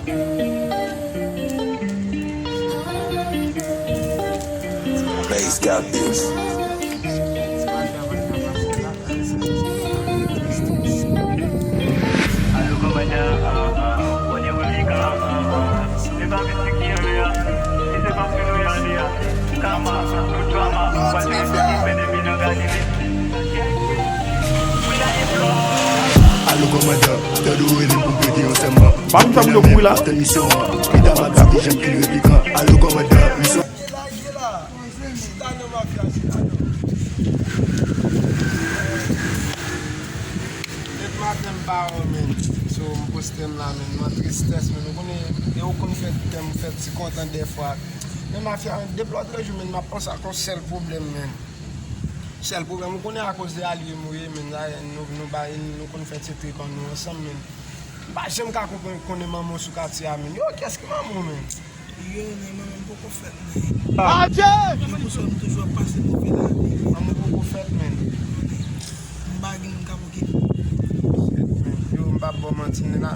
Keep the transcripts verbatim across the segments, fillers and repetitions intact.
Bass got this. Alo kòmandan, tande w rele m pou m prete yon sèman. Pa m sa m yo kouri la. Tann misyon an, pita m ap di ki jan m ki repikan. Alo kòmandan, misyon. Lage la, lage la. Se talan mafya, se talan. Nèt maten m pa wè w, men. So, m poste m la, men. Mwen tristès, men. Ou konnen, e ou konn fè tèm, fè ti kontan dèfwa. Men mafya, depi lòt jou, men, m ap panse ak yon sèl pwoblèm, men. Sèl pwoblèm, ou konnen akoz de alye m ou ye, men, la, nou, nou bay, nou konn fè ti trik an nou ansanm, men. M pa janm ka konprann, konnen manman w sou katye a, men. Yo, kiyès ki manman w, men? Yo, men manman m poko fèt, men. Adje! Se pou sa m toujou ap pase move lavi, men. Manman w poko fèt, men. M pa gen moun k ap okipe m. Yo, m p ap ba w manti, men la.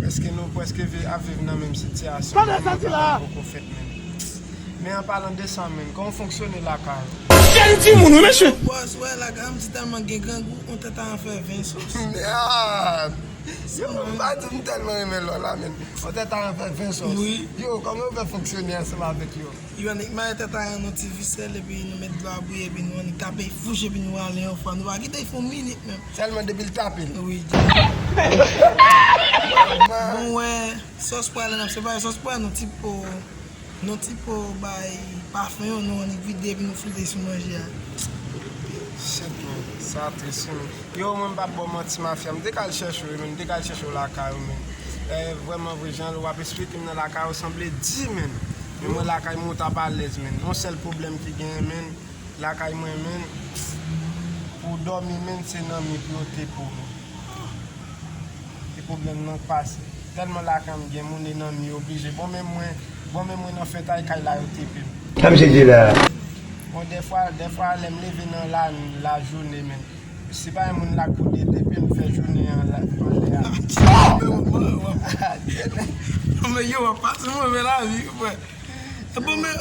Prèske nou prèske vi-, ap viv nan menm sitiyasyon. Tande sa di la! Manman w poko fèt, men. Men an palan de sa, men, kòman w fonksyone lakay ou? Jèn timoun, wi, mesye! Bòs, wè, lakay m ti tèlman gen grangou, yon tèt a fè ven sòs. Ah! Yo, m pa di m tèlman renmen lò la, men. Yon tèt a fè ven sòs. Wi. Yo, kòman w fè fonksyone ansanm avèk yo? Yo annik maye tèt a yon ti visèl, epi nou met dlo a bouyi, epi nou annik tape fouch, epi nou ale yon fwa. Nou pa kite l fè yon minit menm. Sèlman depi l tape l. Wi. Bon, wè, sòs pwa la, n ap separe sòs pwa, nou ti po. Non, ti po bay pafen yo, nou annik vide epi nou flite sou manje a. Shit, man. Sa tris, wi, men. Yo, mwen, m p ap ba w manti, mafya. M te ka al chèche w, men. M te ka al chèche w lakay ou, men. Eh, vrèman vre, jan w ap esplike m nan lakay ou, sanble di, men. Men mwen, lakay mwen, ou t ap alèz, men. Yon sèl pwoblèm ki genyen, men. Lakay mwen, men. Pou w dòmi, men, se nan mi pou yo te pou, men. Se pwoblèm nan k pase. Tèlman lakay m gen moun e nan mi oblije. Bon, men mwen, bon, men mwen nan fèt ay kay la yo tepe m. Sa misye di la? Bon, dèfwa, dèfwa lè m leve nan la, lajounen, men. Si pa yon moun la k pou de tepe m fè jounen an la, anlè a. Bon, men yo, w ap pase move lavi, frè. Bon, men,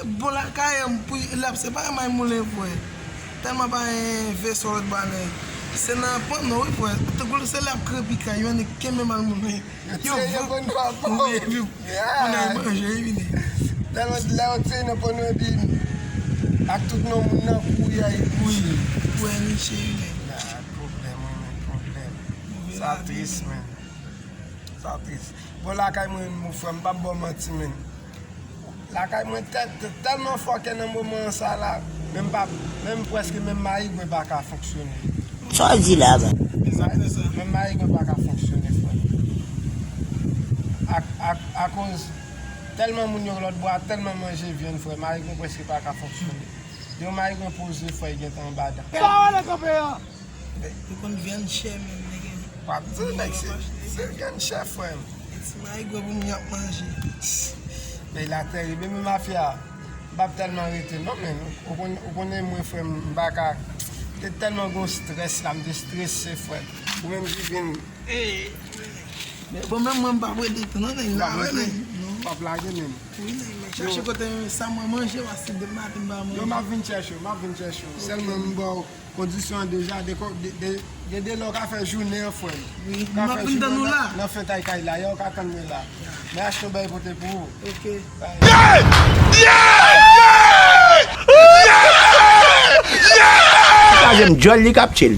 Bon, lakay an, pou l ap separe may moulen, frè. Tèlman pa gen vesò lòt bwa nèg. Se nan panno, wi, frè. Tankou se l ap krepi kay, yo annik kenbe may moulen. Yo tiye yo konn pa bon. Wi, epi pou nèg manje, wi, vini. Tèlman lè yo tiye nan panno, epi ak tout non moun nan kouri a, wi. Wi, kouri niche, wi, nèg. Ah, pwoblèm, wi, men, pwoblèm. Sa tris, men. Sa tris. Bon, lakay mwen, mon frè, m p ap ba w manti, men. Lakay mwen tèt, tèlman fòkè nan moman sa la, menm pa, menm prèske menm mayigwen pa ka fonksyone. Sa w di la, ba? Menm mayigwen pa ka fonksyone, frè. Ak, ak, akoz tèlman moun yo lòt bò a, tèlman manje vyann, frè, mayigwen prèske pa ka fonksyone. Yon mayigwen poze, frè, gentan anba dan. Sa w ale kanpe an? Yo konn vyann chè menm, nèg. W ap di nèg se, se vyann chè, frè m. E ti mayigwen pou moun y ap manje. Nèg la tèrib, men mafya, m p ap tèlman rete non, men ou konn, ou konnen mwen, frè m, m pa ka, te tèlman gon strès la, m te strese, frè m. Ou menm ki vin. Bon, menm mwen, m p ap rete tou non, nèg, m pa wè nèg, non. W ap lage menm. Wi, nèg, m chache kote sa mwen manje, paske demen maten m pa manje. Yo, m ap vin chèche w, m ap vin chèche w. Sèlman m ba w kondisyon an deja, de, de, de, gen de lè w ka fè jounen an, frè m. Wi, m ap vin tann ou la. Nan fèt ay kay la, yè w ka tann mwen la. Mwen achte yon bagay pote pou ou. Ok. Kraze m djòl li k ap tchil.